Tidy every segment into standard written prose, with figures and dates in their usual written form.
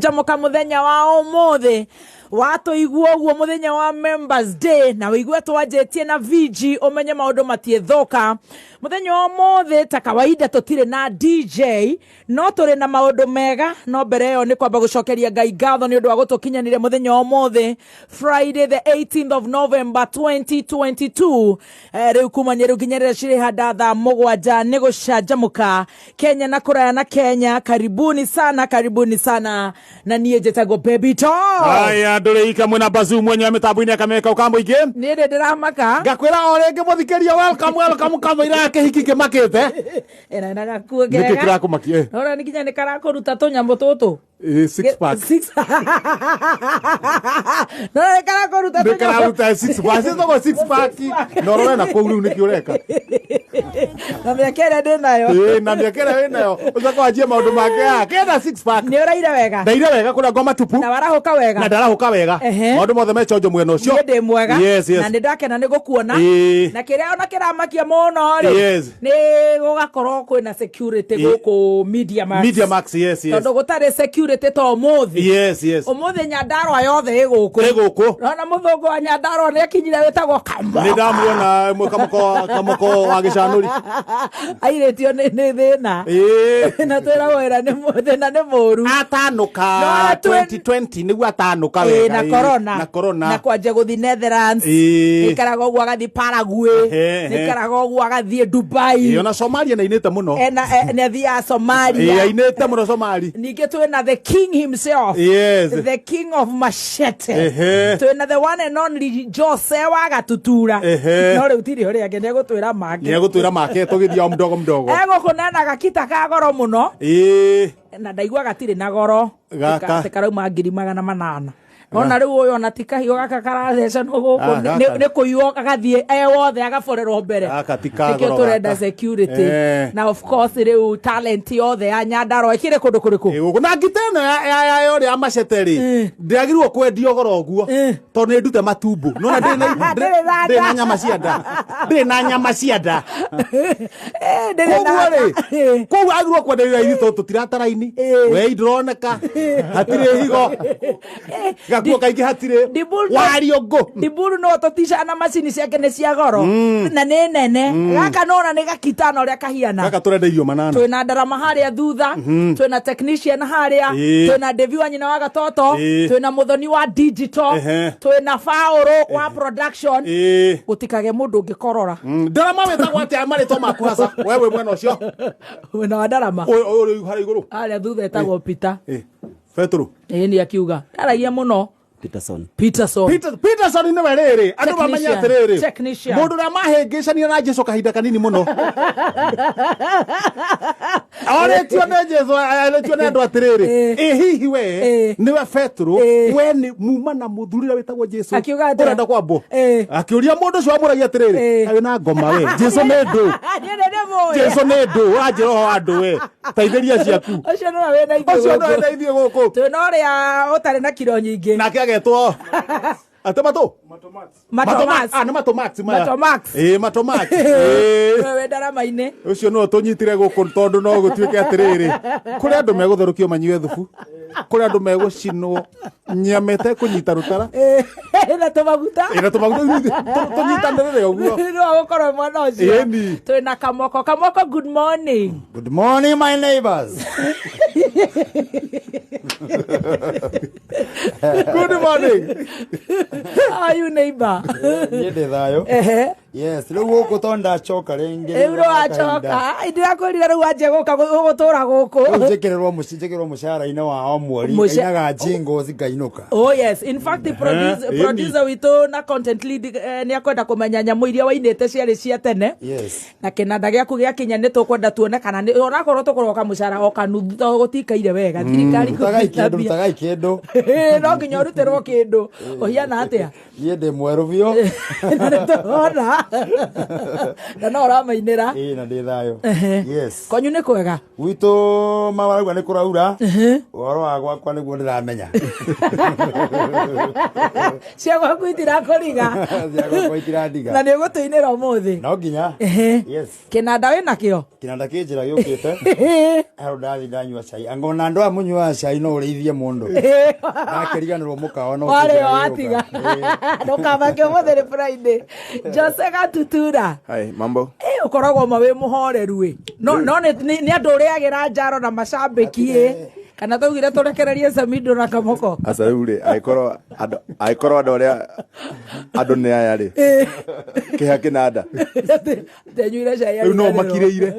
Njamuka muthenya wa umuthi watũigua ũguo mũthenya wa Members Day na wĩigue twanjĩtie na VG ũmenye maũndũ matiĩthũka. Mũthenya wa ũmũthĩ ta kawaida tũtirĩ na DJ no tũrĩ na maũndũ mega, no mbere ĩyo nĩ kwamba gũcokeria Ngai ngatho nĩ ũndũ wa gũtũkinyanĩria mũthenya wa ũmũthĩ, Friday the 18th of November 2022. Rĩu kumania rĩu nginya rĩrĩa cirĩhanda thaa 7 nĩ gũcanjamũka Kenya na kũraya na Kenya. Karibuni sana, karibuni sana, na niĩ njĩtagwo Baby Doll. Aya ndũrĩ ika mwena bazu mwenye wa mĩtambo-inĩ akameka ũkamũingĩ. Niĩ ndĩ ndĩramaka. Ngakwĩra o rĩngĩ mũthikĩria, welcome, welcome kamũira ya kĩhiki kĩmakĩte. Ĩna na gakuo Nĩkĩ kega. kĩrakũmakia? Ora nĩ nginya nĩ karakũruta tũnyamũ tũtũ. Six pack. Six. No nĩ karakũruta Nĩ tũnyamũ. kararuta six pack. Citagwo six pack. Na ũrore na kũu rĩu nĩkĩ ũreka. Na mĩaka ĩrĩa ndĩ nayo. Na mĩaka ĩrĩa wĩ nayo ũcoka wanjie maũndũ make haha. Kenda six pack. Nĩ ũraire wega. Ndaire wega kũrĩa ngoma tupu. Na warahũka wega. Na ndarahũka wega. Maũndũ mothe me chonjo mwena ũcio. Niĩ ndĩ mwega. Yes. Na nĩ ndakena nĩ gũkuona. Na kĩrĩa ona kĩramakia mũno rĩ. Nĩ gũgakorwo kwĩna security gũkũ Media Max. Media Max, yes. Tondũ gũtarĩ security ta ũmũthĩ. Yes. Ũmũthĩ Nyandarũa yothe ĩ gũkũ. Ĩ gũkũ. Nona mũthũngũ wa Nyandarũa nĩ akinyire wĩtagwo Kamoko. Nĩ ndamuona kamoko wa gĩcanũri. Airĩtio nĩ thĩna. Na twĩragwo wĩra nĩ thĩna nĩ mũru. Atanuka No, ara 2020 nĩguo atanuka wega. Na corona. Na corona. Na kwanjia gũthiĩ Netherlands. Nĩikaraga ũguo agathiĩ Paraguay. Nĩikaraga ũguo agathiĩ Dubai. Ona Somalia nĩ ainĩte mũno. Ena nĩ athiaga Somalia. Ainĩte mũno Somali. Ningĩ twĩna the king himself. The king of machete. Twĩna the one and only Jose wa Gatutura. No rĩu tirĩ ũrĩa angĩ, nĩegũtwĩra make. Nĩegũtwĩra make tũgĩthiĩ o mdogo mdogo. Egũkũnena gakita ka goro mũno. Na ndaigua gatirĩ na goro. Gaka. Karauma 800,000. Ona rĩu ũyũ ona ti kahiũ gaka karathecanwo gũkũ, Gaka. nĩ kũiywo agathiĩ e wothe agaborerwo mbere. Gaka ti ka Nĩkĩo goro tũrenda gaka. security. Na of course rĩu talent yothe ya Nyandarũa ĩkĩrĩ kũndũ kũrĩkũ? Gũkũ. Na ngita ĩno ya ũrĩa macete rĩ, ndĩagĩrĩirwo kwendio goro ũguo, tondũ nĩ ndute matumbo. Nĩwona ndĩrĩ na Ndĩrĩ na ndĩrĩ na nda. nyama cia nda. Ndĩrĩ na nyama cia nda. Ndĩrĩ na Koguo rĩ, nda. koguo agĩrĩirwo kwenderio raithi tondũ tũtiratara-ini. Wei ndũroneka, hatirĩ higo. Gakuo kaingĩ hatirĩ. Wario ngũ. Ndiburu no tũticaga na macini ciake nĩ cia goro. Na nĩ nene. Gaka nona nĩ gakita na ũrĩa kahiana. Gaka tũrenda irio 8. Twĩna ndarama harĩa thutha. Twĩna technician harĩa. Twĩna Devi wa nyina wa Gatoto. Twĩna Mũthoni wa digital. Twĩna Faũrũ wa production. Gũtikage mũndũ ũngĩkorora. Ndarama wĩtagwo atĩa marĩtwa maku hasa? We wĩ mwena ũcio. Mwena wa ndarama. Ũyũ ũrĩ harĩa igũrũ. Harĩa thutha etagwo Peter. Petro. Nĩ akiuga. Ndaragia mũno. Peterson. Peterson. Peterson nĩwe rĩrĩ. Andũ mamenye Technician. atĩrĩrĩ. Technician. Mũndũ ũrĩa mahĩngĩcania na Jesu kahinda kanini mũno. Orĩtio nĩ Jesu, arĩtio nĩ andũ atĩrĩrĩ. Ĩ hihi we, nĩwe Petro, we nĩ muma na mũthuri ũrĩa wĩtagwo Jesu. Akiuga atĩa? Ũrenda kwambwo. Akĩũria mũndũ ũcio wamũragia atĩrĩrĩ, Wĩ na ngoma we. Jesu nĩ ndũ. Niĩ nĩ ndĩmũĩ. Jesu nĩ ndũ. Ũranjĩra ũhoro wa ndũ we. Teithĩria ciaku. Ũcio nĩwe wĩna ithuĩ Ũcio nĩwe gũkũ. wĩna ithuĩ gũkũ. Twĩna ũrĩa ũtarĩ na kiro nyingĩ. Nake agetwo Ate Mato? Mato Mato Max. Max. Nĩ Mato Max maya. Mato Max. Mato Max. Wewe wĩ ndarama-inĩ. Ũcio no tũnyitire gũkũ tondũ no gũtuĩke atĩrĩrĩ. Kũrĩ andũ megũtherũkio manyue thubu. Kũrĩ andũ megũcinwo nyama ĩtekũnyita rũtara. Na tũmaguta. Na tũmaguta tũnyitanĩrĩre ũguo. No gũkorwo mwena ũcio. Ĩni. Twĩna Kamoko. Kamoko, good morning. Good morning, my neighbors. Good morning. How are you, neighbor? Niĩ ndĩ thayũ. Yes, rĩu gũkũ tondũ ndacoka rĩngĩ. Rĩu nĩ wacoka. Ndĩrakwĩrire rĩu wanjia gũka gũtũra gũkũ. Rĩu njĩkĩrĩrwo mũcara-inĩ wa o mweri. Ngainaga jingles ngainũka. Oh yes, in fact the producer witũ na content lead nĩ akwenda kũmenya nyamũ iria wainĩte ciarĩ cia tene. Yes. Na kĩnanda gĩaku gĩakinya nĩ tũkwenda tuone kana nĩ onakorwo tũkũroka mũcara o kanuthu tondũ gũtikaire wega. Thirikari Rutagai kũnyita kĩndũ, mbia. rutagai kĩndũ. No nginya ũrutĩrwo kĩndũ. Ũhiana atĩa? Niĩ ndĩ mwerũ biũ. Na nĩ tũrona. Na no ũramainĩra. Ĩĩ, na ndĩ thayũ. Yes. Kwanyu nĩ kwega? Gwitũ mawarauga nĩ kũraura. Ũhoro wa gwakwa nĩguo ndĩramenya. Cia gwaku itirakũriga. Cia gwakwa itirandiga. Na nĩ ũgũtũinĩra ũmũthĩ? No nginya. Yes. Kĩnanda wĩ nakĩo? Kĩnanda kĩ njĩra gĩũkĩte. Hau ndathi ndanyua cai. Anga ona andũ aya mũnyuaga cai no ũrĩithie mũndũ. Ndakĩriganĩrwo mũkawa no Warĩo kĩnjĩra watiga. gĩgũka. Ndũkamake, ũmũthĩ nĩ Friday. Jose Gatutura. Hi, mambo. Ĩ, ũkoragwo ma wĩ mũhoreru ĩ, no nĩ andũ ũrĩagĩra njaro na macambĩki ĩ, kana twaugire tũrekererie Samido na Kamoko. Aca rĩu rĩ, angĩkorwo andũ arĩa andũ nĩ aya rĩ, kĩha kĩnanda. Tenyuire cai. Rĩu no makirĩire.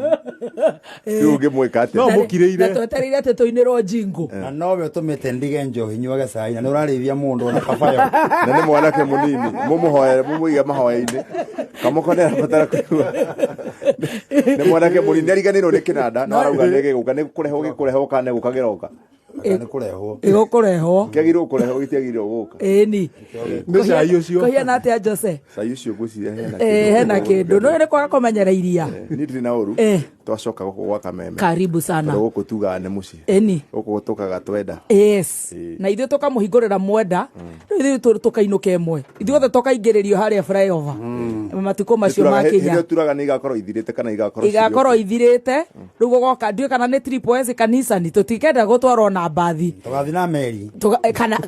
Rĩu ũngĩmwĩka atĩa? No mũkirĩire. Na twetereire atĩ tũinĩrwo jingo. Na nowe ũtũmĩte ndige njohi nyuage cai, na nĩ ũrarĩithia mũndũ ona kabayo. Na nĩ mwanake mũnini, mũmũhoere, mũmũige mahoya-inĩ. Kamoko nĩ arabatara kũigua. Nĩ mwanake mũnini, nĩ ariganĩirwo nĩ kĩnanda, no arauga nĩ gĩgũka, nĩ kũrehwo gĩkũrehwo kana nĩ gũka gĩroka. Kana nĩ kũrehwo. Ĩgũkũrehwo. Kĩagĩrĩirwo kũrehwo, gĩtiagĩrĩirwo gũka. Ĩni. Nĩ cai ũcio. Kũhiana atĩa, Jose? Cai ũcio ngwĩciria hena. Ĩ, hena kĩndũ no nĩ kwaga kũmenyera iria. Niĩ ndirĩ na ũru. Twacoka gũkũ gwa Kameme. Karibu sana. Tondũ gũkũ tugaga nĩ mũciĩ. Ĩni. Gũkũ tũkaga twenda. Yes, na ithuĩ tũkamũhingũrĩra mwenda, rĩu ithuĩ tũkainũka ĩmwe, ithuothe tũkaingĩrĩrio harĩa flyover matukũ macio Hĩndĩ makinya. ĩyo turaga nĩ igakorwo ithirĩte kana igakorwo Igakorwo ithirĩte. Rĩu gũgoka ndiũĩ kana nĩ Triple S kanisani, tũtikenda gũtwarwo na mbathi. Tũgathiĩ na meri. Kana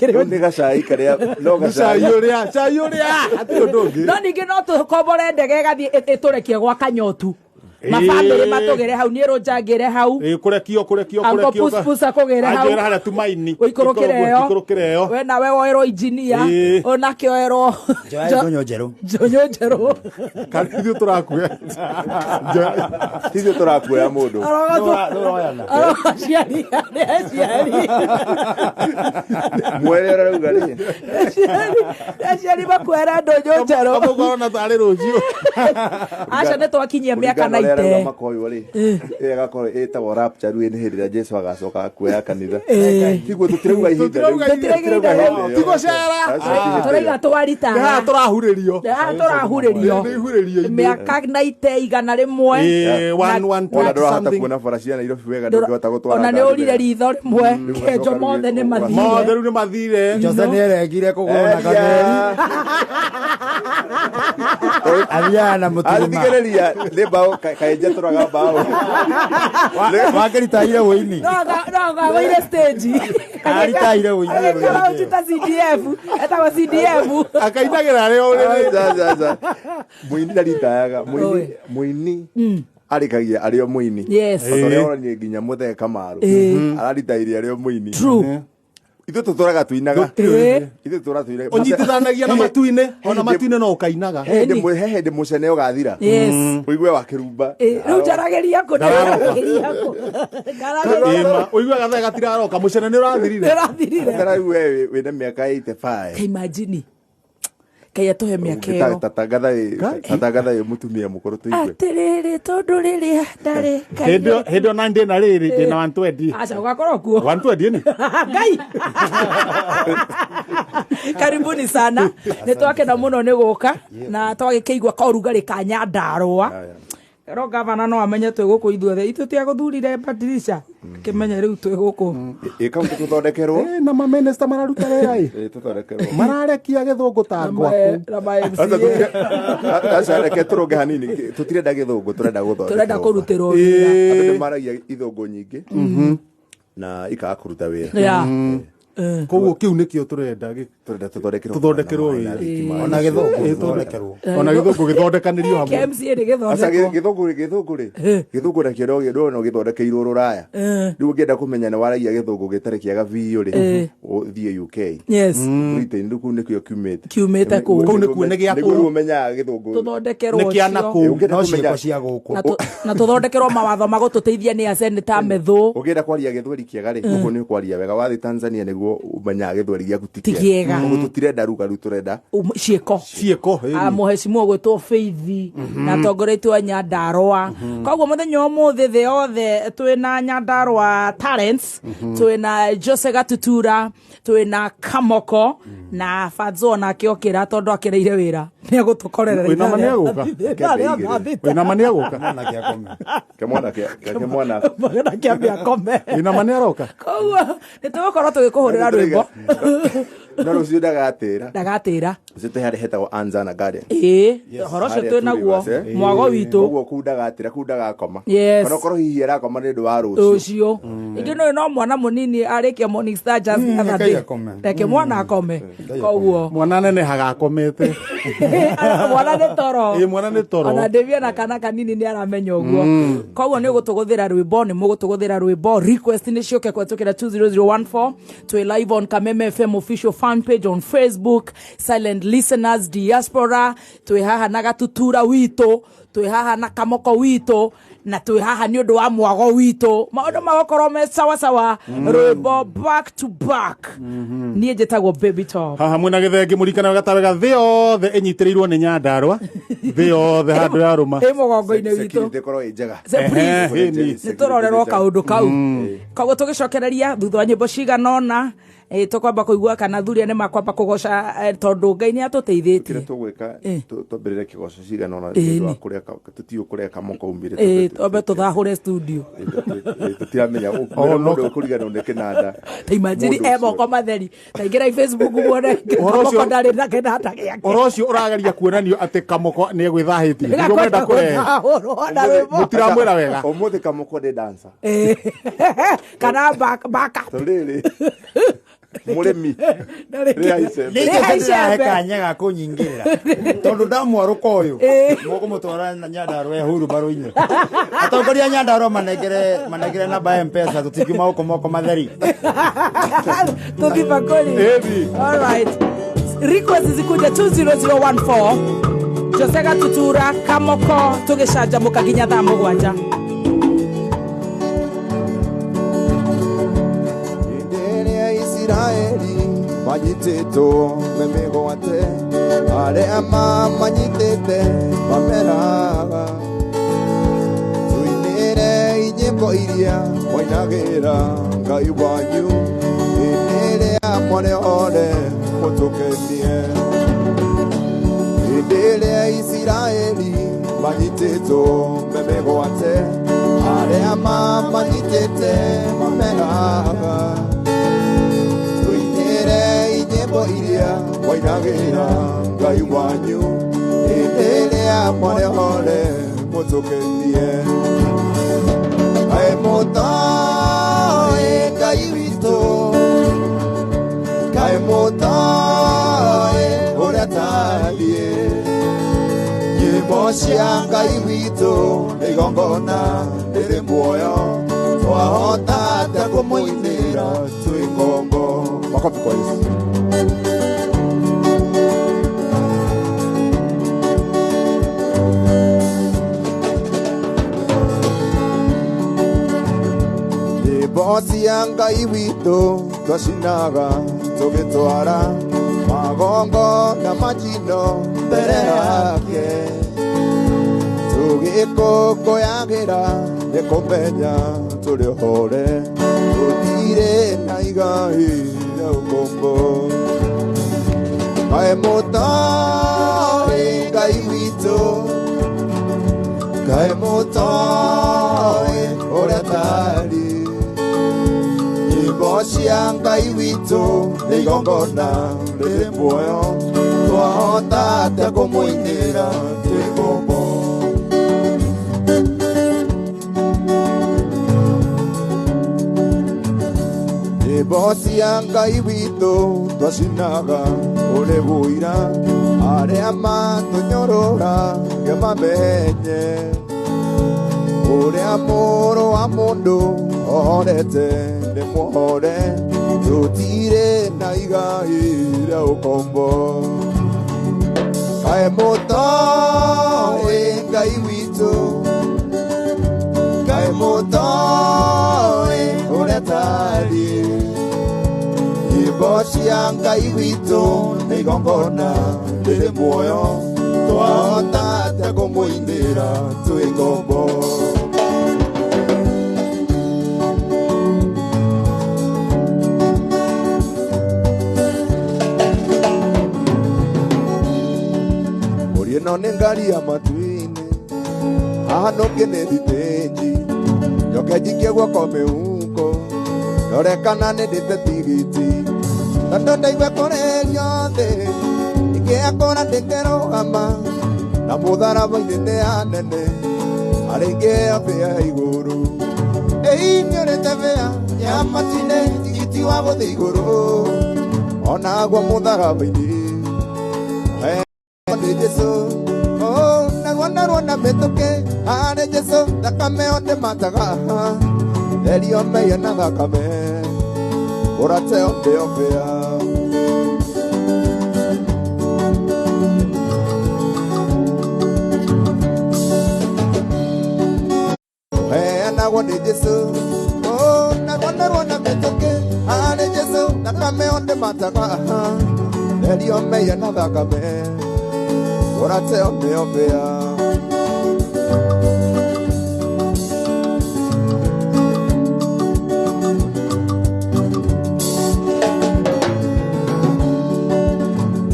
Rĩu nĩ gacai karĩa no Nĩ gacai. cai ũrĩa, cai ũrĩa, hatirĩ ũndũ ũngĩ. No ningĩ no tũkombore ndege ĩgathiĩ ĩtũrekie gwa Kanyotu, mabamĩrĩ matũgĩre hau, niĩ rũnjangĩre hau. Ĩ, kũrekio kũrekio Uncle kũrekio. Puspus akũgĩre hau. Anjĩra harĩa Tumaini. Ũikũrũkĩre ĩyo. Ikũrũkĩre ĩyo. We nawe woerwo injinia. Onake oerwo. Njoya ndũnyũ njerũ. Ndũnyũ njerũ. Kana ithuĩ tũrakuoya. Ithuĩ tũrakuoya mũndũ. Nũroyana. Aciari, nĩ aciari. Mwere ũrauga rĩ. Aciari makuera ndũnyũ njerũ. Kamũgwa ona tarĩ rũciũ. Aca, nĩ twakinyia mĩaka Kũringana na ũrĩa arauga 90. makoywo rĩ, ĩyo ĩgakorwo ĩtagwo rapture. Rĩu nĩ hĩndĩ ĩrĩa Jesu agacoka kuoya kanitha. Tiguo tũtirauga ihinda rĩu. Tũtirauga ihinda Tũtirauga rĩu. hĩndĩ ĩyo. Tigũcera. Aca, ti hĩndĩ ĩyo. Tũraiga Nĩ haha twaritaga. tũrahurĩrio. Haha tũrahurĩrio. Nĩ ihurĩrio-inĩ. Mĩaka 90, 100. Ĩ, one, one, Ona twenty ndũrahota something. kuona bara cia Nairobi wega, ndũngĩhota gũtwara Ona nĩ ngari ũrire wega. ritho rĩmwe, kenjo Rĩu mothe nĩ mathire. Mothe rĩu nĩ mathire. Jose nĩ eregire kũgũrwo na Endia. kameri. Athiaga na mũtirima. Athikĩrĩria nĩ mbaũ kaĩ njatũraga mbaũ. Wakĩritaire wũini. No gagũire stage. Aritaire wũini. Agĩkora ũnjita CDF, etagwo CDF. Akainagĩra arĩ o ũrĩrĩ. Aca, aca, aca. Mũini ndaritayaga, mũini mũini arĩkagia arĩ o mũini. Yes. O ta ũrĩa onanie nginya Mũthee Kamaru araritaire arĩ o mũini. True. Ithuĩ tũtũraga tuinaga. Ithuĩ tũtũraga tuinaga. Ũnyitithanagia na matu-inĩ, ona matu-inĩ no ũkainaga. He hĩndĩ mũcene ũgathira. Yes. Ũigue wakĩrumba. Rĩu njaragĩria kũ, njaragĩria kũ? Njaragĩria. Ĩma, ũiguaga thaa gatiraroka, mũcene nĩ ũrathirire. Nĩũrathirire. Rĩu we wĩna mĩaka 85. Kaimagine Ngai atũhe mĩaka ĩyo. Tatangatha ĩ mũtumia mũkũrũ tũigue. Atĩrĩrĩ, tondũ rĩrĩa ndarĩ Hĩndĩ ĩyo ona ndĩna rĩrĩ, ndĩna 120. Aca, ũgakorwo kuo. 120 nĩ. Ngai, karibuni sana, nĩ twakena mũno nĩ gũka na twagĩkĩigua kaũrugarĩ ka Nyandarũa. Ro gavana no amenye twĩ gũkũ ithuothe, ithuĩ tiagũthurire Patricia, kĩmenye rĩu twĩ gũkũ. Ĩ kaunti tũthondekerwo. Ĩ, na mamĩnĩsta mararuta wĩra ĩ. Ĩ, tũthondekerwo. Mararekia gĩthũngũ ta ngwaku. Na ma Aca, MCA. aca, reke tũrũnge hanini. Tũtirenda gĩthũngũ, tũrenda gũthondekerwo. Tũrenda kũrutĩrwo wĩra. Andũ nĩ maragia ithũngũ nyingĩ na ikaga kũruta wĩra. Yeah. Koguo kĩu nĩkĩo tũrenda Tũrenda tũthondekerwo. Tũthondekerwo na maĩ na wĩra. thitima. Ona gĩthũngũ gĩthondekerwo. Ona gĩthũngũ gĩthondekanĩrio hamwe. KMCA nĩ Aca, gĩthondekwo. gĩthũngũ rĩ, gĩthũngũ nakĩo no gĩthondekeirwo rũraya. Rĩu ũngĩenda kũmenya nĩ waragia gĩthũngũ gĩtarĩ kĩega biũ rĩ, ũthiĩ UK. Yes. Britain, rĩu kũu nĩkĩo kiumĩte. Kiumĩte kũu. Kũu nĩkuo nĩ gĩa Nĩguo kũu. rĩu ũmenyaga gĩthũngũ. Tũthondekerwo Nĩ kĩa ũcio. nakũu. Ũngĩenda No kũmenya- ciĩko cia gũkũ. Na tũthondekerwo mawatho ma gũtũteithia nĩ aseneta methũ. Ũngĩenda kwaria gĩthweri kĩega rĩ, gũkũ nĩ ũkwaria wega. Wathiĩ Tanzania nĩguo Nĩguo ũmenyaga gĩthweri gĩaku ti Ti kĩega. Ũguo tũtirenda ruga rĩu tũrenda Ciĩko. Ciĩko. Ah, mũhecimiwa gwĩtwo Faith na atongoretio a Nyandarũa. Koguo mũthenya wa ũmũthĩ thĩ yothe twĩna Nyandarũa talents, twĩna Jose Gatutura, twĩna Kamoko na Fadzo onake okĩra tondũ akĩrĩire wĩra nĩ egũtũkorerera. Wĩna ma nĩegũka? Wĩna ma nĩegũka? Mwana kĩa kome. Kĩmwana kĩmwana. Mwana kĩambe akome. Wĩna ma nĩaroka? Koguo nĩ tũgũkorwo tũgĩkũhũrĩra rwĩmbo. No rũciũ ndagatĩra. Ndagatĩra. Rũciũ twĩ harĩa hetagwo Anzana Garden. Ĩĩ, ũhoro ũcio Harĩa twĩ naguo. Two Rivers, eh? Mwago witũ. Ũguo kuu ndagatĩra, kuu ndagakoma. Yes. Kana okorwo hihi arakoma nĩ ũndũ wa rũciũ. Rũciũ ingĩ nĩ no mwana mũnini arĩkia Morning Star just other Reke day. akome. Reke mwana akome. Koguo Mwana nenehaga akomete. Mwana nĩ toro. Ĩĩ, mwana nĩ toro. Ona Ndĩvi ona kana kanini nĩ aramenya ũguo. Koguo nĩ ũgũtũgũthĩra rwĩmbo, nĩ mũgũtũgũthĩra rwĩmbo, request nĩ ciũke kũhetũkĩra 20014. Twĩ live on Kameme FM official fan page on Facebook. Silent listeners diaspora, twĩ haha na Gatutura witũ, twĩ haha na Kamoko witũ, na twĩ haha nĩ ũndũ wa mwago witũ. Maũndũ magũkorwo me sawa sawa. Rwĩmbo back to back. Niĩ njĩtagwo Baby Top. Haha mwena gĩthengi mũrikana gatawe ga thĩ yothe ĩnyitĩrĩirwo nĩ Nyandarũa, thĩ yothe handũ ya rũma. Ĩ mũgongo-inĩ witũ. Security ĩkorwo ĩ njega. Se- please. Ehe, ĩni. Nĩ tũrorerwo kaũndũ kau. Koguo tũgĩcokereria thutha wa nyĩmbo cigana ũna, tũkwamba kũigua kana thuria nĩ makwamba kũgoca, tondũ Ngai nĩ atũteithĩtie. Kĩrĩa tũgwĩka, twambĩrĩre kĩgoco cigana ũna Ĩni. nĩ ũndũ wa kũrĩa tũtiũĩ kũrĩa Kamoko aumire. Twambe tũthahũre studio. Tũtiramenya Oh, no. mũndũ ũkũriganĩrwo nĩ kĩnanda. Ta imagine Mũndũ e ũcio. moko matheri. Ta ingĩrai Facebook muone Ũhoro ũcio- Kamoko ndarĩ na kĩnanda gĩake. Ũhoro ũcio ũrageria kuonanio atĩ Kamoko nĩ egwĩthahĩtie nĩguo mwenda kũrehe. Gũthahũrwo na rwĩmbo. Mũtiramwĩra wega. Ũmũthĩ Kamoko nĩ dancer. Kana back up. Tondũ rĩrĩ mũrĩmi Rĩha icembe. Rĩha Nĩndĩrahe icembe. kanya ga kũnyingĩrĩra tondũ ndamwarũka ũyũ mũkũmũtwara na Nyandarũa hurumbarũ-inĩ. Atongoria a Nyandarũa manengere namba ya Mpesa, tũtingiuma gũkũ moko matheri. Tũthi bakuli. Ĩni. All right. Request zikuja 20014. Jose Gatutura, Kamoko, tũgĩcanjamũka nginya thaa 7. Hĩndĩ ĩrĩa Isiraeli manyitĩtwo me mĩgwate, arĩa mamanyitĩte mameraga, tũinĩre nyĩmbo iria mwainagĩra Ngai wanyu hĩndĩ ĩrĩa mwarĩ mũtũkenie. Hĩndĩ ĩrĩa Isiraeli manyitĩtwo me mĩgwate, arĩa mamanyitĩte mameraga, tũinĩre nyĩmbo iria mwainagĩra Ngai wanyu hĩndĩ ĩrĩa mwarĩ mũtũkenie. Kaĩ mũtoĩ Ngai witũ, kaĩ mũtoĩ ũrĩa atariĩ, nyĩmbo cia Ngai witũ nĩ igongona rĩrĩ muoyo, twahota atĩa kũmũinĩra twĩ ngombo. Makofi kwa Yesu. Nyĩmbo cia Ngai witũ twacinaga tũgĩtwara magongona majino mbere yake, tũgĩkũngũyagĩra nĩ kũmenya tũrĩ hore, tũtirĩ na igai rĩa ũkombo. Kaĩ mũtoĩ Ngai witũ, kaĩ mũtoĩ ũrĩa atariĩ, nyĩmbo cia Ngai witũ nĩ igongona rĩrĩ muoyo, twahota atĩa kũmũinĩra twĩ ngombo. Nyĩmbo cia Ngai witũ twacinaga ũrĩ wũira, arĩa matũnyorora ngĩmamenye, ũrĩa mũrũ wa mũndũ ohorete nĩ muohore, tũtirĩ na igai rĩa ũkombo. Kaĩ mũtoĩ Ngai witũ, kaĩ mũtoĩ ũrĩa atariĩ, Ngoro cia Ngai witũ nĩ igongona rĩrĩ muoyo, twahota atĩa kũmũinĩra twĩ ngombo? Mbũri ĩno nĩ ngari ya matu-inĩ, haha nũngĩ nĩ thitĩnji, njoke njikie guoko mĩhuko, ndore kana nĩ ndĩte tigiti. Tondũ ndaigua kũrĩrio thĩ, ingĩakũra ndĩngĩrũgama, na mũtharaba-inĩ nĩ anene, arĩa ingĩheo bĩa igũrũ. Ĩi nĩũrĩte bĩa ya matu-inĩ, tigiti wa gũthiĩ igũrũ, onaguo mũtharaba-inĩ nĩ Jesũ. Oh, narua narua na mĩtũkĩ harĩ Jesũ, thakame o ndĩmataga, therio mehia na thakame, ũrate o ndĩo bĩa. Ũheanagwo nĩ Jesũ. Oh, narua narua na mĩtũkĩ harĩ Jesũ, thakame o ndĩmataga, therio mehia na thakame, ũrate o ndĩo bĩa.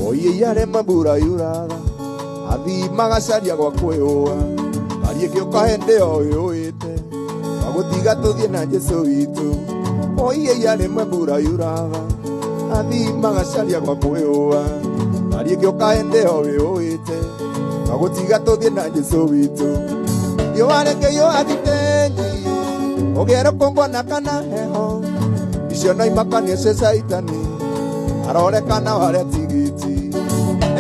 Oiye mambura yuraga, athii magacaria gwa kwĩyũa, ngari ĩgĩũka hĩndĩ o yũĩte, twagũtiga tũthiĩ na Jesũ witũ. Oiye rĩmwe mbura yuraga, athii magacaria gwa kwĩyũa, ngari ĩgĩũka hĩndĩ o yũĩte, twagũtiga tũthiĩ na Jesũ witũ. Riũa rĩngĩhiũha thitĩnji, ũgĩe rũkũngũ ona kana heho, icio no imakanie cia caitani, arore kana ware tigiti.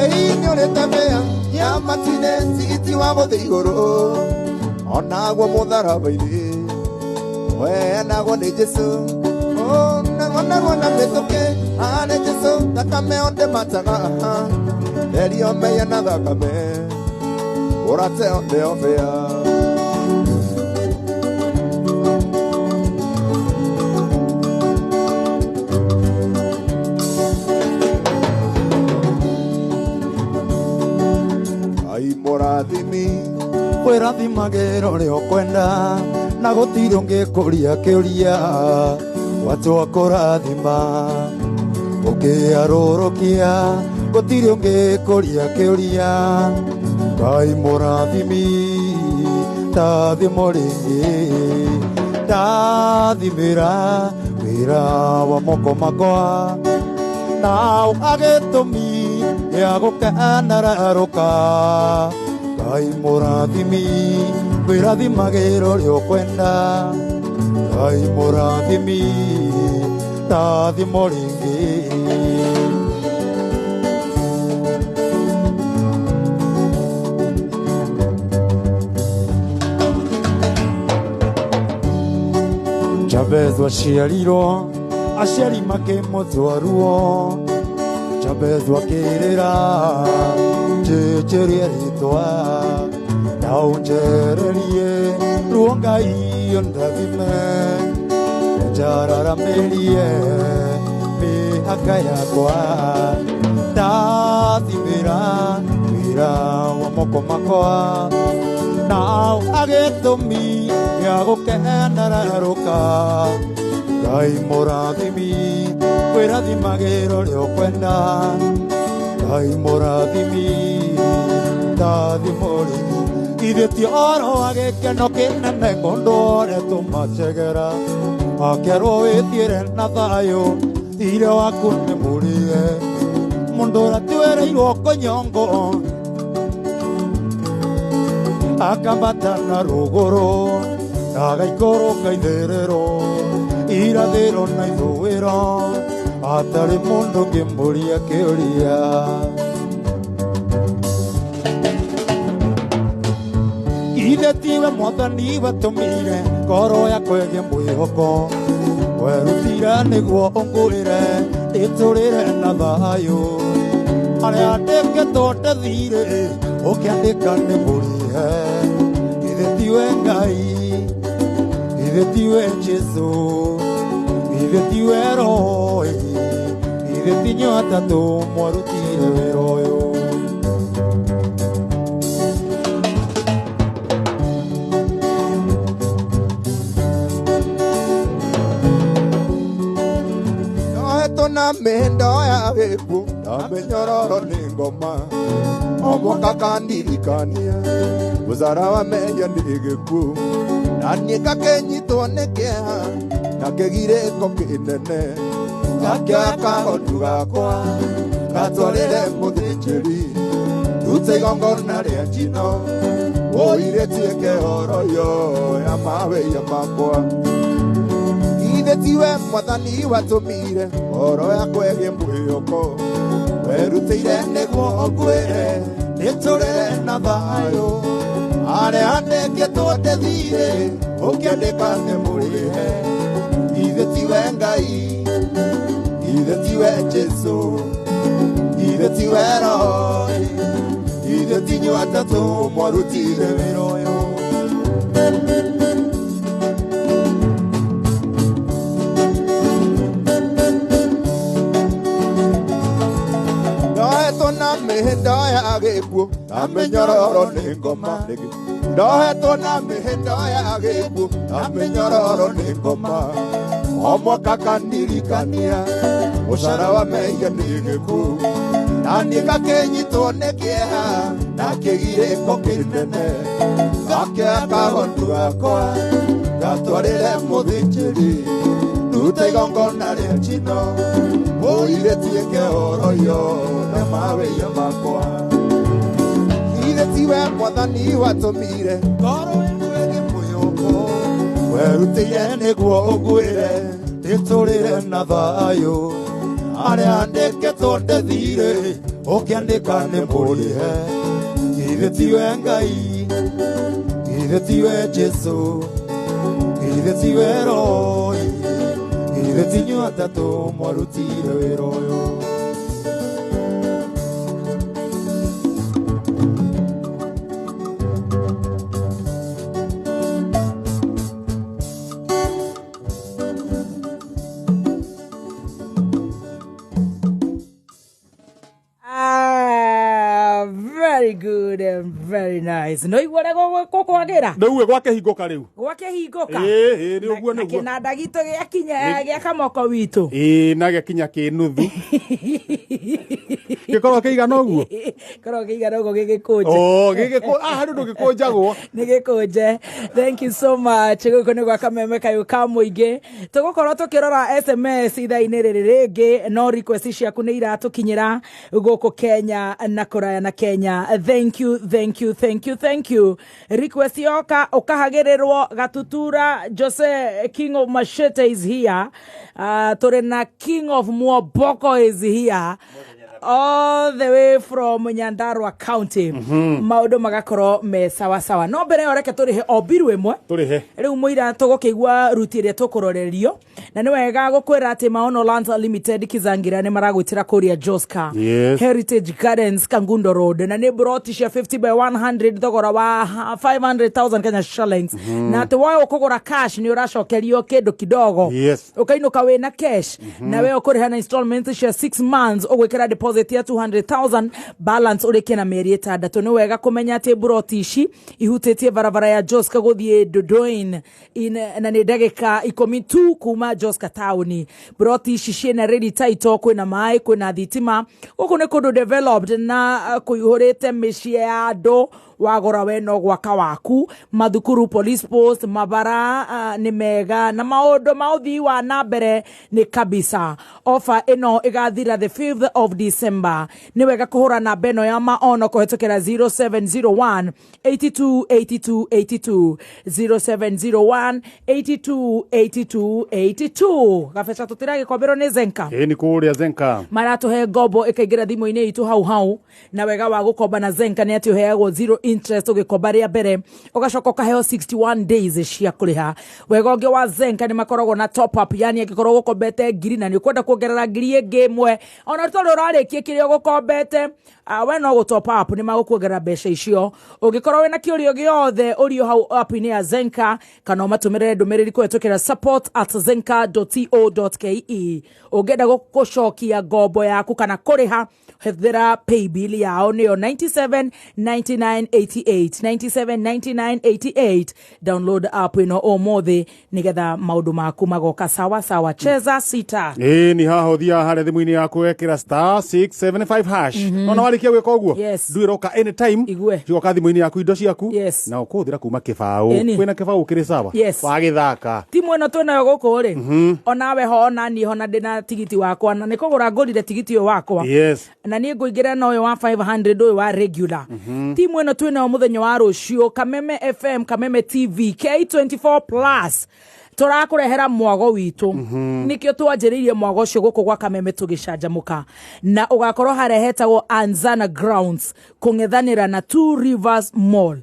Ĩi nĩũrĩte bĩa ya matu-inĩ, tigiti wa gũthiĩ igũrũ, onaguo mũtharaba-inĩ ũheanagwo nĩ Jesũ. Oh, narua narua na mĩtũkĩ harĩ Jesũ, thakame o ndĩmataga, therio mehia na thakame, ũrate o ndĩo bĩa. Ngai mũrathimi, kwĩrathimagĩra ũrĩa ũkwenda, na gũtirĩ ũngĩkũria kĩũria, watua kũrathima ũkĩarũrũkia, gũtirĩ ũngĩkũria kĩũria. Ngai mũrathimi, tathimo rĩngĩ, ndathimĩra wĩra wa moko makwa, nao agĩtũmi gĩa gũkenararũka. Ngai mũrathimi, kwĩrathimagĩra ũrĩa ũkwenda, Ngai mũrathimi, tathimo rĩngĩ. Jabez aciarirwo, aciari makĩmũtua ruo, Jabez akĩrĩra, njĩnjĩrie rĩtwa, na ũnjererie ruo Ngai ũndathime, ũnjararamĩrie mĩhaka yakwa, ndathimĩra wĩra wa moko makwa, nao agĩtũmi gĩa gũkenararũka. Ngai mũrathimi, kwĩrathimagĩra ũrĩa ũkwenda, Ngai mũrathimi, ndathimo rĩngĩ. Ithuĩ ti oro wa gĩkeno kĩnene ng'ũndũ ũrĩa tũmacegera, akerwo wĩthiĩre na thayũ, thirĩ waku nĩ mũrĩe, mũndũ ũrĩa twereirwo kũnyongo akambata na rũgũrũ, na agaikũrũka itherero, irathĩro na ithũĩro, atarĩ mũndũ ũngĩmũria kĩũria. Ithe tiwe mwathani watũmire ngoro yakwa ĩgĩe mwĩhoko, werutire nĩguo ũngũĩre ndĩtũrĩre na thayũ, arĩa andĩkĩtwo ndathirĩ ũkĩandĩka nĩ mũrĩhe. Ithe tiwe Ngai, ithe tiwe Jesũ, ithe tiwe Roho, ithe Ithe tinyo atatũ mwarutire wĩra ũyũ. Ndohetwo na mĩhĩndo ya gĩkuũ na mĩnyororo nĩ ngoma o mwaka kandirikania mũcara wa mehia nĩ gĩkuũ na niĩ ngakĩnyitwo nĩ kĩeha na kĩgirĩko kĩnene ngakĩoya kagondu gakwa gatwarĩre mũthĩnjĩri ndute igongona rĩa njino ũirĩtuĩke horoyo ya mawĩia makwa. Ithe tiwe mwathani watũmire ngoro yakwa ĩgĩe mwĩhoko werutĩire nĩguo ũnguĩre nĩtũrĩre na thayũ arĩa andĩkĩtwo ndĩthirĩ ũkĩandĩka nĩ mũrĩhe. Ithe tiwe Ngai, ithe tiwe Jesũ, ithe tiwe Roho, ithe tinyu atatũ mwarutire wĩra ũyũ. Ndohetwo na mĩhĩndo ya gĩkuũ na mĩnyororo nĩ ngoma. Ndohetwo na mĩhĩndo ya gĩkuũ na mĩnyororo nĩ ngoma o mwaka kandirikania mũcara wa mehia nĩ gĩkuũ na niĩ ngakĩnyitwo nĩ kĩeha na kĩgirĩko kĩnene ngakĩoya kagondu gakwa ngatwarĩre mũthĩnjĩri ndute igongona rĩa njino ũirĩtuĩke horoyo na mawĩia makwa. Ithe tiwe mwathani watũmire ngoro yaku ĩgĩe mwĩhoko werutĩire nĩguo ũnguĩre nĩtũrĩre na thayũ arĩa andĩkĩtwo ndĩthirĩ ũkĩandĩka nĩ mũrĩhe. Ithe tiwe Ngai, ithe tiwe Jesũ, ithe tiwe Roho, ithe tinyu atatũ mwarutire wĩra ũyũ. Ah, very good and very nice. No igua ũrĩa gũkwagĩra Rĩu gwakĩhingũka rĩu. Gwakĩhingũka. Ĩĩ, ĩĩ, nĩ ũguo, Na nĩguo. kĩnanda gitũ gĩakinya gĩa kamoko witũ. Ĩĩ, na gĩakinya kĩnuthu gĩkorwo kĩigana ũguo. Korwo kĩigana ũguo gĩgĩkũnje. Oh, harĩ ũndũ gĩkũnjagwo. Nĩ gĩkũnje. Thank you so much. Gũkũ nĩ gwa kameme kayũ ka mũingĩ. Tũgũkorwo tũkĩrora SMS ithaa-inĩ rĩrĩ rĩngĩ, no request ciaku nĩ iratũkinyĩra gũkũ Kenya na kũraya na Kenya. Thank you, thank you, thank you, thank you. Request yoka ũkahagĩrĩrwo Gatutura Jose King of Machete is here. Tũrĩ na King of Mwoboko is here all the way from Nyandarua County. Maũndũ magakorwo me sawa sawa, no mbere ĩyo reke tũrĩhe o mbiru ĩmwe. Tũrĩhe. Rĩu mũira tũgũkĩigua ruti ĩrĩa tũkũrorerio, na nĩ wega gũkwĩra atĩ Maono Lands Limited Kizangira nĩ maragwĩtĩra kũrĩa Joska Heritage Gardens, Kangundo Road, na nĩ broti cia 50 by 100, thogora wa 500,000 Kenya shillings, na atĩ woe ũkũgũra cash nĩ ũracokerio kĩndũ kidogo. Ũkainũka wĩna cash, na we ũkũrĩha na installments cia 6 months, ũgwĩkĩra deposit ya 200,000, balance ũrĩkie na mĩeri 6. Nĩ wega kũmenya atĩ broti ici ihutĩtie barabara ya Joska gũthiĩ Dodoin na nĩ ndagĩka 10 tu kuma Joska taũni. Broti ici ciĩna ready title, kwĩna maĩ, kwĩna thitima. Gũkũ nĩ kũndũ developed na kũihũrĩte mĩciĩ ya andũ. Wagũra we no gwaka waku. Mathukuru, police post, mabara nĩ mega na maũndũ ma ũthii wa na mbere nĩ kabisa. Ofa ĩno ĩgathira the 5th of December. Nĩ wega kũhũra namba ĩno ya Maono kũhetũkĩra 0701 82 82 82, 0701 82 82 82. Gabeca tũtiragĩkomberwo nĩ Zenka. Ĩĩ, nĩ kũrĩa Zenka. Maratũhe ngombo ĩkaingĩra thimũ-inĩ itũ hau hau, na wega wa gũkomba na Zenka nĩ atĩ ũheagwo zero interest ũgĩkomba rĩa mbere, ũgacoka ũkaheo 61 days cia kũrĩha. Wega ũngĩ wa Zenka nĩ makoragwo na top up, yani angĩkorwo gũkombete ngiri na nĩ ũkwenda kuongerera ngiri ĩngĩ ĩmwe ona tondũ ũrarĩkia ũrĩkie kĩrĩa ũgũkombete, we no gũ top up nĩ magũkuongerera mbeca icio. Ũngĩkorwo wĩna kĩũria gĩothe ũrio hau app-inĩ ya Zenka, kana ũmatũmĩre ndũmĩrĩri kũhetũkĩra support@zenka.co.ke. Ũngĩenda gũcokia ngombo yaku kana kũrĩha, hũthĩra paybill yao nĩyo 979988, 979988. Download app ĩno ũmũthĩ nĩgetha maũndũ maku magoka sawa sawa. Cheza sita. Ĩĩ, ni haha ũthiaga harĩa thimũ-inĩ yaku wekĩra *675# nona warĩkia gwĩka ũguo, Yes. ndu ĩroka anytime. Igue. Cigoka thimũ-inĩ yaku indo ciaku. Yes. Na ũkũhũthĩra kuma kĩbaũ. Ĩni. Kwĩna kĩbaũ kĩrĩ sawa. Yes. Wagĩthaka. Timu ĩno twĩnayo gũkũ rĩ, onawe ho, ona niĩ ho, na ndĩna tigiti wakwa, na nĩ kũgũra ngũrire tigiti ũyũ wakwa. Yes. Na niĩ ngũingĩra na ũyũ wa 500, ũyũ wa regular. Timu ĩno twĩnayo mũthenya wa rũciũ, Kameme FM, Kameme TV, K24 Plus, tũrakũrehera mwago witũ. Nĩkĩo twanjĩrĩirie mwago ũcio gũkũ gwa Kameme tũgĩcanjamũka, na ũgakorwo harĩa hetagwo Anzana Grounds, kũng'ethanĩra na Two Rivers Mall.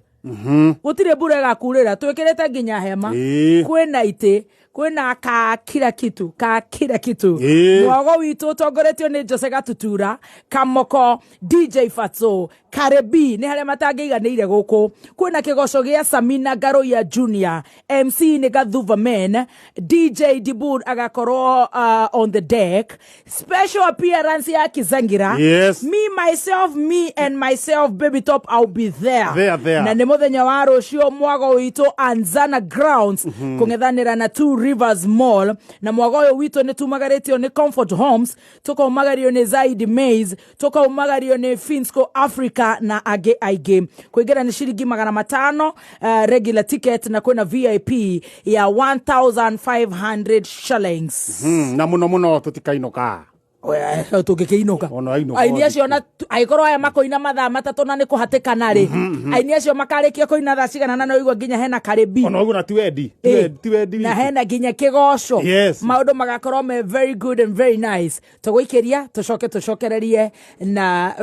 Gũtirĩ mbura ĩgakurĩra, twĩkĩrĩte nginya hema. Kwĩna itĩ, kwĩna ka kila kitu, ka kila kitu. Mwago witũ ũtongoretio nĩ Jose Gatutura Kamoko, DJ Fatso, Karebi nĩ harĩa matangĩiganĩire gũkũ. Kwĩna kĩgoco gĩa Samina Ngaroia Junior, MC nĩ Gathuva Men, DJ Dibur agakorwo on the deck, special appearance ya Kizangira. Yes. Me myself, me and myself, Baby Top, I'll be there. There, there. Na nĩ mũthenya wa rũciũ, mwago witũ Anzana Grounds, kũng'ethanĩra na Two Rivers Mall. Na mwago ũyũ witũ nĩ tumagarĩtio nĩ Comfort Homes, tũkaumagario nĩ Zaidi Maize, tũkaumagario nĩ Finsco Africa na angĩ aingĩ. Kũingĩra nĩ ciringi 500, regular ticket, na kwĩna VIP ya 1500 shillings. Na mũno mũno tũtikainũka. Tũngĩkĩinũka. Ona ainũka Aini ũthikũ. acio na angĩkorwo aya makoina mathaa 3 na nĩ kũhatĩkana rĩ, aini acio makarĩkia kũina thaa cigana? Na no igua nginya hena Karibi. Ona ũguo na ti wendi. Ti wendi Na witũ. hena nginya kĩgoco. Yes. Maũndũ magakorwo me very good and very nice. Tũgũikĩria tũcoke tũcokererie na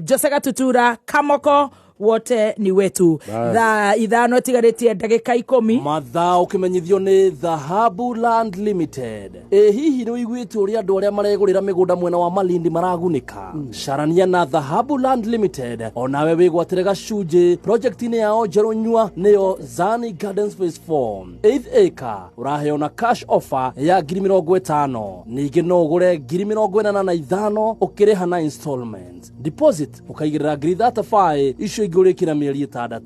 Jose Gatutura Kamoko, wote ni wetu. Thaa 5 ĩtigarĩtie ndagĩka 10. Mathaa ũkĩmenyithio nĩ Dhahabu Land Limited. Ĩ hihi nĩ ũiguĩte ũrĩa andũ arĩa maregũrĩra mĩgũnda mwena wa Malindi maragunĩka? Carania na Dhahabu Land Limited onawe wĩgwatĩre gacunjĩ project-inĩ yao njerũ nyua, nĩyo Zani Gardens Phase 4. 8th acre ũraheo na cash offer ya 50,000. Ningĩ no ũgũre 85,000 ũkĩrĩha na installment. Deposit ũkaigĩrĩra 35,000, icio ingĩ ũrĩkĩra mĩeri 6.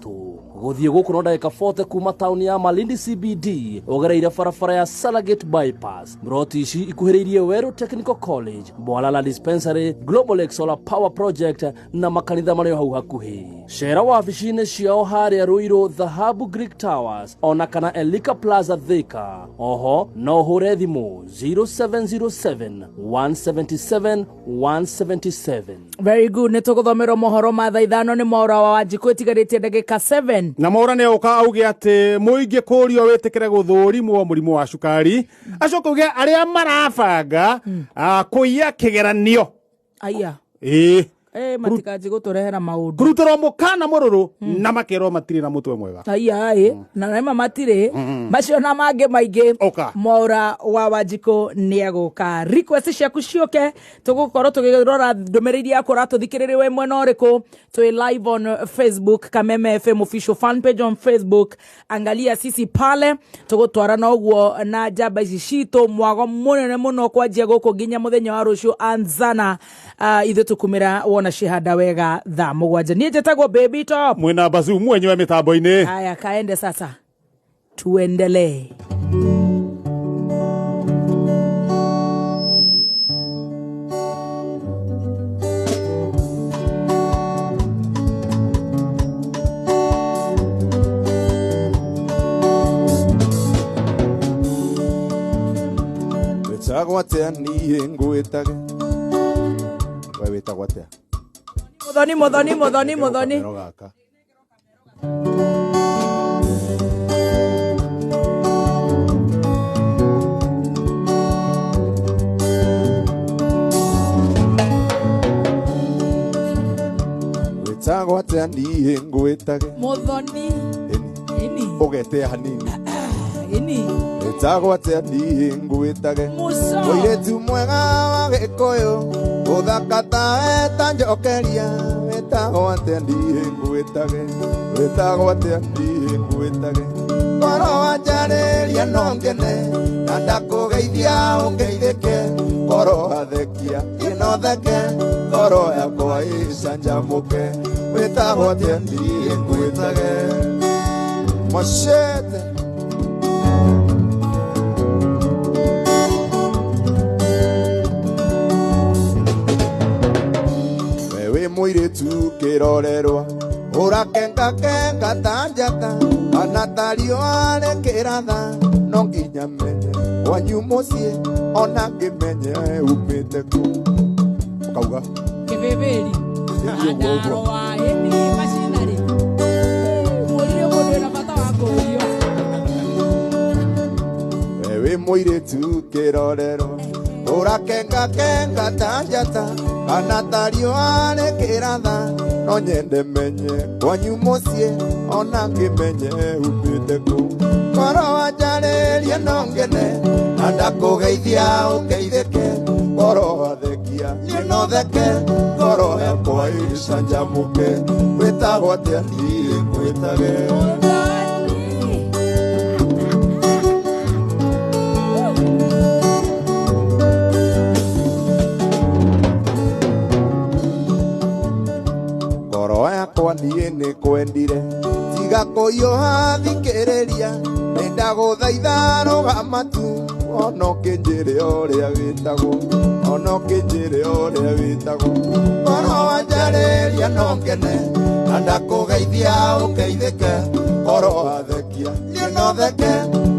Gũthiĩ gũkũ no ndagĩka 40 kuma taũni ya Malindi CBD, ũgereire barabara ya Salagate Bypass. Mroti ici ikuhĩrĩirie Weru Technical College, Bwalala Dispensary, Global Lake Solar Power Project na makanitha marĩ o hau hakuhĩ. Cera wabici-inĩ ciao harĩa Ruiru, Dhahabu Greek Towers, ona kana Elika Plaza Thika. Oho no ũhũre thimũ 0707 177 177. Very good. Nĩ tũgũthomerwo mohoro ma thaa 5 nĩ Mwaũra wa Wanjikũ, ĩtigarĩtie ndagĩka 7. Na Mwaũra nĩ oka auge atĩ mũingĩ kũrio wĩtĩkĩre gũthũrimwo mũrimũ wa cukari, acoka auge arĩa marabanga kũiya kĩgeranio. Aya. Ĩĩ. Matikanji gũtũrehera maũndũ. Kũrutĩrwo mũkana mũrũrũ na makerwo matirĩ na mũtwe mwega. Aya ĩ, na nĩma matirĩ macio na mangĩ maingĩ. Oka. Mwaũra wa Wanjikũ nĩ egũka. Request ciaku ciũke, tũgũkorwo tũkĩrora ndũmĩrĩri yaku ũratũthikĩrĩria wĩ mwena ũrĩkũ. Twĩ live on Facebook, Kameme FM official fan page on Facebook, angalia sisi pale. Tũgũtwara na ũguo na njamba ici citũ, mwago mũnene mũno kwanjia gũkũ nginya mũthenya wa rũciũ Anzana. Ithuĩ tũkumĩra wona cihanda wega thaa 7. Niĩ njĩtagwo Baby Top. Mwĩna Bazu mwenyewe mĩtambo-inĩ. Haya, kaende sasa, tuendelee. Wĩtagwo atĩa niĩ ngwĩtage? We wĩtagwo atĩa? Muthoni, Muthoni, Muthoni, Muthoni. Kamero gaka. Wĩtagwo atĩa niĩ ngwĩtage? Muthoni. Ĩni. Ini. Ũgetea hanini. Ini. Wĩtagwo atĩa niĩ ngwĩtage? Muso. Mũirĩtu mwega wa Gĩkũyũ. Ũthaka ta eta njokeria wĩtagwo atĩa ndiĩ ngwĩtage wĩtagwo atĩa ndiĩ ngwĩtage ngoro wanjarĩria no ngene na ndakũgeithia ũngeithĩke ngoro athekia niĩ no theke ngoro yakwa ĩcanjamũke wĩtagwo atĩa ndiĩ ngwĩtage Machete. Wewe mũirĩtu kĩrorerwa ũrakengakenga ta njata kana ta riũa rĩkĩratha no nginya menye kwanyu mũciĩ ona ngĩmenye umĩte kũ ũkauga Kĩbĩbĩri. Andaro wa ĩni macinarĩ. Mũrire mũndũ wĩna bata wa kũũrio. Wewe mũirĩtu kĩrorerwa ũrakengakenga ta njata kana ta riũa rĩkĩratha no nyende menye kwanyu mũciĩ ona ngĩmenye umĩte kũ ngoro wanjarĩria no ngene na ndakũgeithia ũngeithĩke ngoro wathekia niĩ no theke ngoro yakwa ĩcanjamũke wĩtagwo atĩa niĩ ngwĩtage. Ngoro yakwa niĩ nĩ kwendire tiga kũhiũha thikĩrĩria nĩ ndagũthaitha rũgama tu ona ũkĩnjĩre ũrĩa wĩtagwo ona ũkĩnjĩre ũrĩa wĩtagwo ngoro wanjarĩria no ngene na ndakũgeithia ũngeithĩke ngoro wathekia niĩ no theke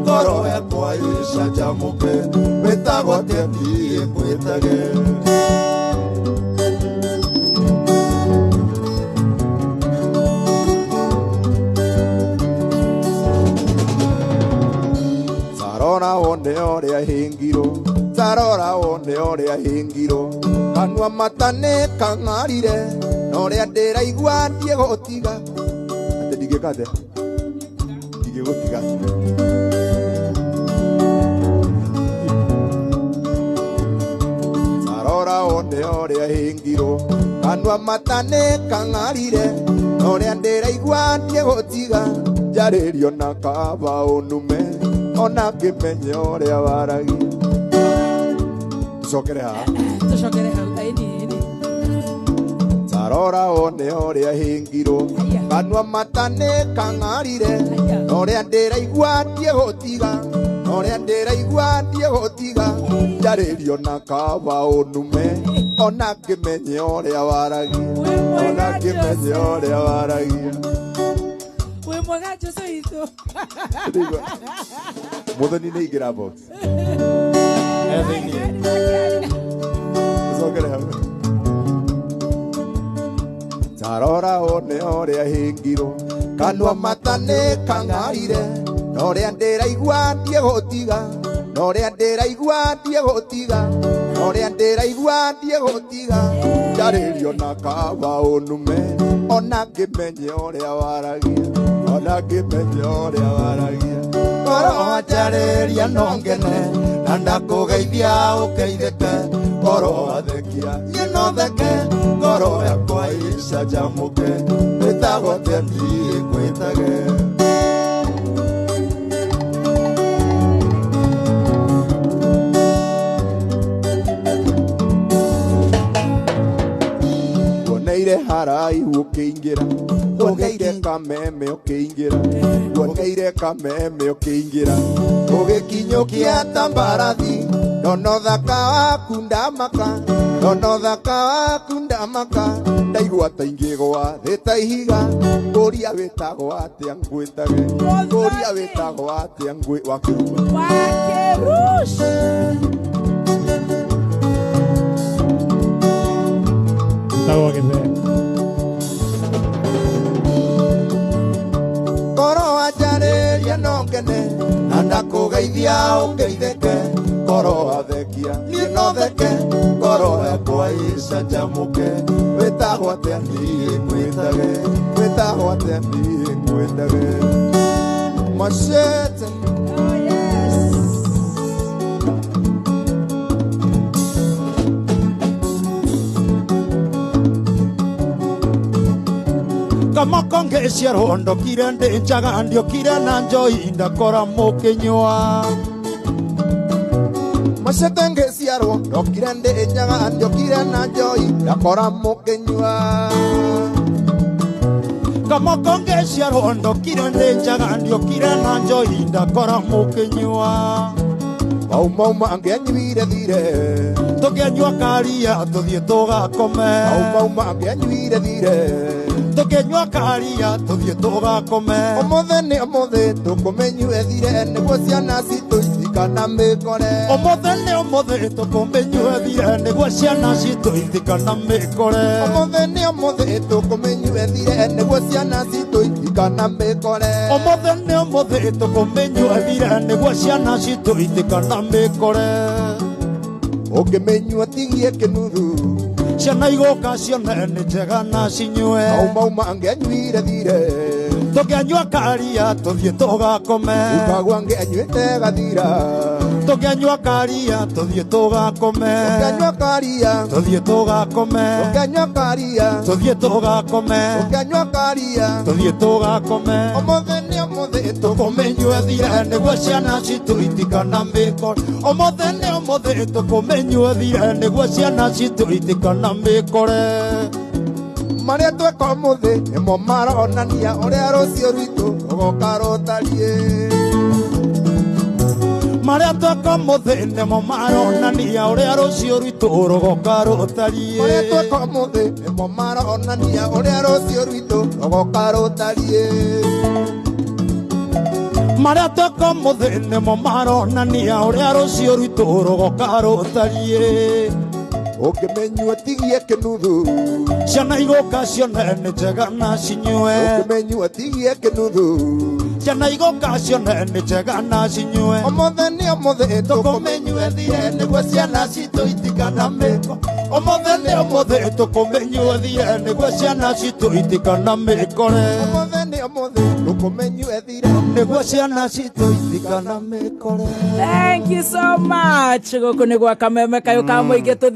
ngoro yakwa ĩcanjamũke wĩtagwo atĩa niĩ ngwĩtage. Tarora wone ũrĩa hĩngirwo tarora wone ũrĩa hĩngirwo kanua mata nĩ kang'arire na ũrĩa ndĩraigua ndiĩgũtiga atĩ ndingĩka atĩa ndingĩgũtiga tarora wone ũrĩa hĩngirwo kanua mata nĩ kang'arire na ũrĩa ndĩraigua ndiĩgũtiga njarĩrio na kaba ũnume ona ngĩmenye ũrĩa waragia. Tũcokere haha. Tũcokere hau ĩni ĩni. Tarora wone ũrĩa hĩngirwo kanua mata nĩ kang'arire na ũrĩa ndĩraigua ndiĩgũtiga na ũrĩa ndĩraigua ndiĩgũtiga njarĩrio na kaba ũnume ona ngĩmenye ũrĩa waragia ona ngĩmenye ũrĩa waragia. Wĩ mwega Jesũ witũ. Mũthoni nĩ ingĩra box. Tũcokere hau. Tarora wone ũrĩa hĩngirwo kanua mata nĩ kang'arire na ũrĩa ndĩraigua ndiĩgũtiga na ũrĩa ndĩraigua ndiĩgũtiga na ũrĩa ndĩraigua ndiĩgũtiga njarĩrio na kaba ũnume ona ngĩmenye ũrĩa waragia ona ngĩmenye ũrĩa waragia ngoro wanjarĩria no ngene na ndakũgeithia ũngeithĩke ngoro wathekia niĩ no theke ngoro yakwa ĩcanjamũke wĩtagwo atĩa niĩ ngwĩtage. Guoneire haraihu ũkĩingĩra guoneire kameme ũkĩingĩra guoneire kameme ũkĩingĩra ũgĩkinyũkia ta mbarathi ndona ũthaka waku ndamaka ndona ũthaka waku ndamaka ndaigua ta ingĩgwa thĩ ta ihiga ngũria wĩtagwo atĩa ngwĩtage ngũria wĩtagwo atĩa ngwĩ wakĩruma Wakĩrush. Tagwo gĩthee. Ngoro wanjarĩria no ngene na ndakũgeithia ũngeithĩke ngoro wathekia niĩ no theke ngoro yakwa ĩcanjamũke wĩtagwo atĩa niĩ ngwĩtage wĩtagwo atĩa niĩ ngwĩtage Machete. Oh yes. Kamoko ngĩciarwo ndokire ndĩ njaga ndiokire na njoi ndakora mũkĩnyua. Macete ngĩciarwo ndokire ndĩ njaga ndiokire na njoi ndakora mũkĩnyua. Kamoko ngĩciarwo ndokire ndĩ njaga ndiokire na njoi ndakora mũkĩnyua. Mau mau mangĩanyuire thire. Tũkĩanyua karia tũthiĩ tũgakome. Mau mau mangĩanyuire thire. Tũkĩnyua karia tũthiĩ tũgakome. Ũmũthĩ nĩ ũmũthĩ tũkũmĩnyue thire nĩguo ciana citũ itikana mĩkore. Ũmũthĩ nĩ ũmũthĩ tũkũmĩnyue thire nĩguo ciana citũ itikana mĩkore. Ũmũthĩ nĩ ũmũthĩ tũkũmĩnyue thire nĩguo ciana citũ itikana mĩkore. Ũmũthĩ nĩ ũmũthĩ tũkũmĩnyue thire nĩguo ciana citũ itikana mĩkore. Ũngĩmĩnyua tigie kĩnuthu. Ciana igũka cione nĩ njega na cinyue. Mau mau mangĩanyuire thire. Tũkĩanyua karia tũthiĩ tũgakome. Ukagwa angĩanyuĩte gathira. Tũkĩanyua karia tũthiĩ tũgakome. Tũkĩanyua karia tũthiĩ tũgakome. Tũkĩanyua karia tũthiĩ tũgakome. Tũkĩanyua karia tũthiĩ tũgakome. Ũmũthĩ nĩ ũmũthĩ tũkũmĩnyua thire nĩguo ciana citũ itikana mĩkore. Ũmũthĩ nĩ ũmũthĩ tũkũmĩnyua thire nĩguo ciana citũ itikana mĩkore. Marĩa tweka ũmũthĩ nĩmo maronania ũrĩa rũciũ rwitũ rũgoka rũtariĩ. Marĩa tweka ũmũthĩ nĩmo maronania ũrĩa rũciũ rwitũ rũgoka rũtariĩ. Marĩa tweka ũmũthĩ nĩmo maronania ũrĩa rũciũ rwitũ rũgoka rũtariĩ. Marĩa tweka ũmũthĩ nĩmo maronania ũrĩa rũciũ rwitũ rũgoka rũtariĩ. Ũngĩmenyua tigie kĩnuthu. Ciana igũka cione nĩ njega na cinyue. Ũngĩmenyua tigie kĩnuthu. Ciana igũka cione nĩ njega na cinyue. Ũmũthĩ nĩ ũmũthĩ tũkũmĩnyue thire nĩguo ciana citũ itikana mĩko. Ũmũthĩ nĩ ũmũthĩ tũkũmĩnyue thire nĩguo ciana citũ itikana mĩkore. Ũmũthĩ nĩ ũmũthĩ tũkũmĩnyue thire nĩguo ciana citũ itikana mĩkore. Thank you so much. Gũkũ nĩ gwa Kameme kayũ ka mũingĩ.